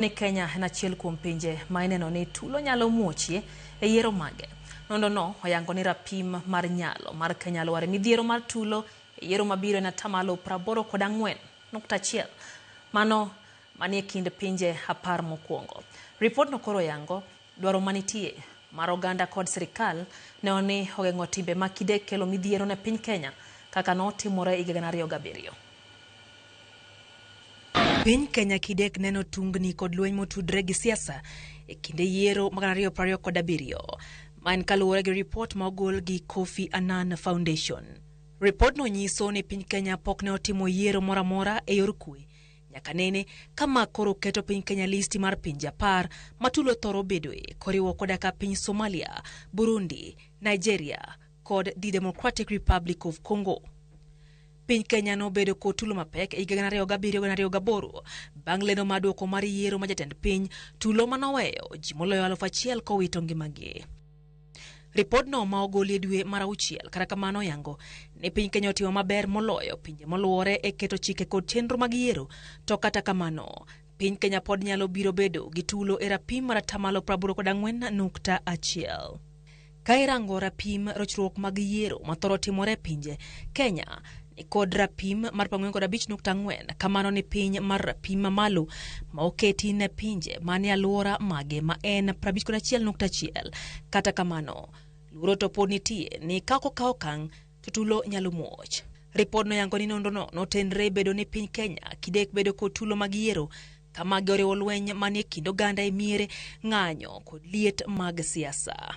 Ni Kenya en achiel kuom pinje ma ineno ni tulo nyalo muochie e yiero mage. Nonro no oyango ni rapim mar nyalo mar Kenya lwar e midhiero mar tulo e yiero mabiro en atamalo 84.1. Mano manie kind pinje 10 mokwongo. Ripodno koro oyango dwaro manitie mar oganda kod sirikal neno ni ogeng'o timbe ma kidek kelo midhiero ne piny Kenya kaka notimore higa 2007. Piny Kenya kidek neno tungni kod lweny motudre gi siasa e kinde yiero mag 2027. Ma en kaluwore gi ripot ma ogol gi Kofi Annan Foundation. Ripodno nyiso ni piny Kenya pok ne otimo yiero moro amora e yor kwe nyaka nene ka ma koro keto piny Kenya listi mar pinje 10 ma tulo thoro bedoe koriwo koda ka piny Somalia, Burundi, Nigeria kod The Democratic Republic of Congo. Piny Kenya nobedo kod tulo mapek e higa 2007-2008 bang' lendo mar duoko mar yiero ma jatend piny, tulo manoweyo ji moloyo 1000 kowito ngimagi. Ripodno ma ogol e dwe mar auchiel kata kamano oyango ni piny Kenya otimo maber moloyo pinje moluwore e keto chike kod chenro mag yiero, to kata kamano piny Kenya pod nyalo biro bedo gi tulo e rapim mar atamalo 84.1. Ka irango rapim rochruok mag yiero mathoro timore e pinje, Kenya ni kod rapim mar 45.4, kamano ni piny mar rapim mamalo ma oketi ne pinje manie alwora mage ma en 51.1. Kata kamano, luoro to pod nitie ni ka ok okaw okang' to tulo nyalo muoch. Ripodno yango ni nonrono notenre bedo ni piny Kenya kidek bedo kod tulo mag yiero ka magi oriwo lweny manie kind oganda e miere, ng'anyo kod liet mag siasa.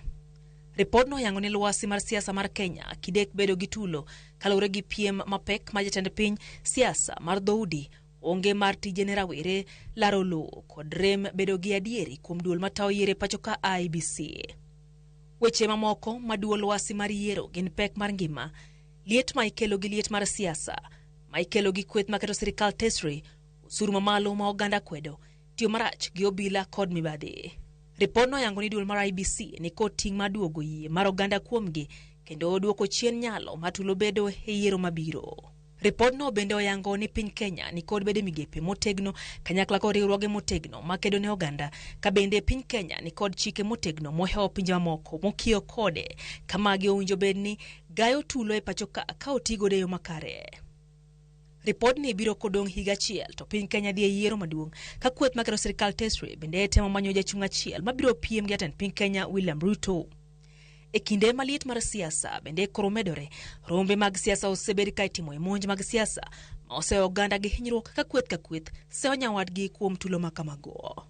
Ripodno oyango ni lwasi mar siasa mar Kenya kidek bedo gi tulo kaluwore gi piem mapek ma jatend piny, siasa mar dhoudi, onge mar tije ne rawere, laro lowo kod rem bedo gi adieri kuom duol matayo yiero e pacho ka IEBC. Weche mamoko maduwo lwasi mar yiero gin pek mar ngima, liet ma ikelo gi liet mar siasa, ma ikelo gi kweth maketo sirikal tesre, osuru mamalo ma oganda kwedo, tiyo marach gi obila kod mibadhi. Ripodno oyango ni duol mar IEBC ni kod ting' mar duogo yie mar oganda kuomgi kendo duoko chien nyalo mar tulo bedo e yiero mabiro. Ripodno bende oyango ni piny Kenya ni kod bedo e migepe motegno kanyakla kod riwruoge motegno makedo ne oganda, ka bende piny Kenya ni kod chike motegno mohewo pinje mamoko mokiewo kode, ka magi owinjo bed ni gayo tulo e pacho ka ka oti godo e yo makare. Ripodni biro kodong' higa achiel to piny Kenya dhi e yiero maduong' ka kweth maketo sirikal tesre bende temo manyo jachung' achiel mabiro piem gi jatend piny Kenya William Ruto. E kinde maliet mar siasa bende koro medore, rombe mag siasa osebed ka itimo e monj mag siasa ma oseyo oganda gi hinyruok ka kweth ka kweth seyo nyawadgi kuom tulo ma kamago.